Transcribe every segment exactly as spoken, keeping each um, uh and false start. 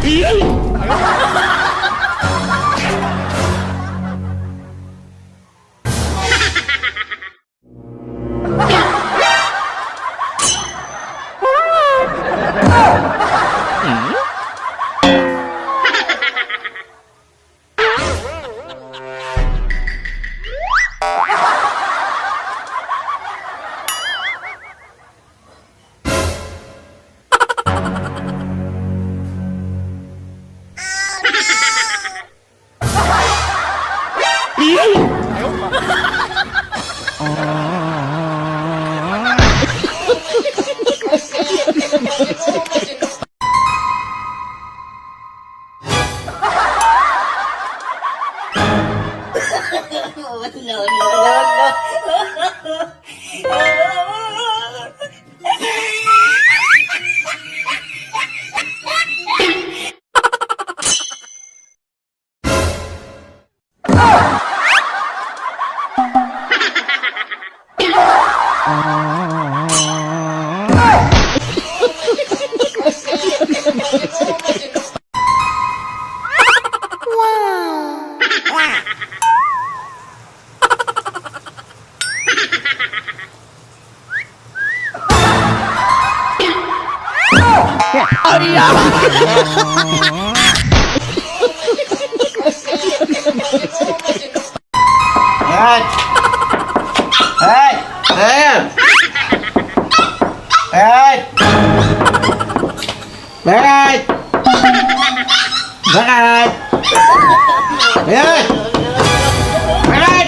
Hey! Hey! Hey! Hey! Hey! Hey! Hey! Hey! Aray!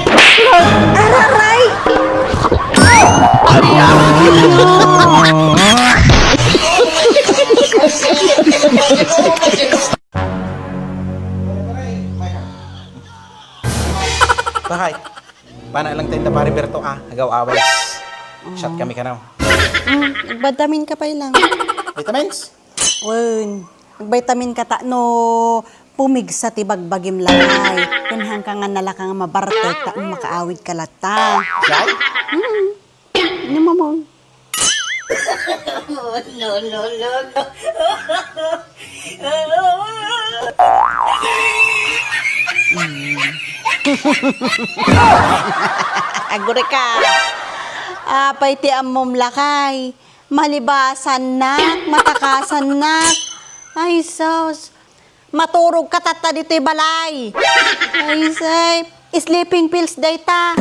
Bakit? Pana lang tayo na pare Berto, ah. Agaw away. Shot kami ka na. Mm, nagbitamin ka pa lang. Vitamins? Wen, nagbitamin ka ta no pumigsa ti bagbagim lakay. Ken hangka nga nalaka nga mabartek ta makaawid ka latta. Say? Mm. Ano mo mo? No, no, no, no. Agurika. Apay ti ammom lakay. Malibasannak, matakasannak. Ay, sus. Maturog ka tatta ditoy balay. Ay, say, sleeping pills dayta.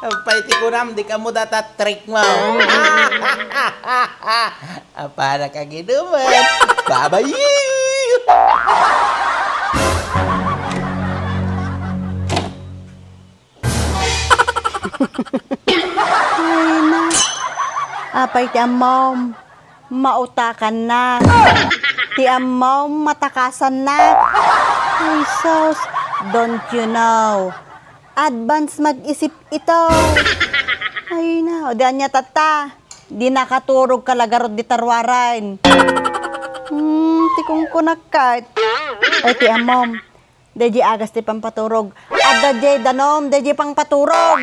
Apay ti kunam, di ka mo data trick mo. Apara ka ginuman. Babayi! Ay na. Apay ti ammom, mautakannak. Ti ammom, matakasannak. Ay, sus, don't you know? Advance mag-isip ito. Ay na, o di ania tatta. Di nakaturog ka la garud dita ruaran. Hmm, ti kunkunak ket. Ay, ti ammom. Daydiay agas ti pampaturog. Adda diay danum, daydiay pangpaturog.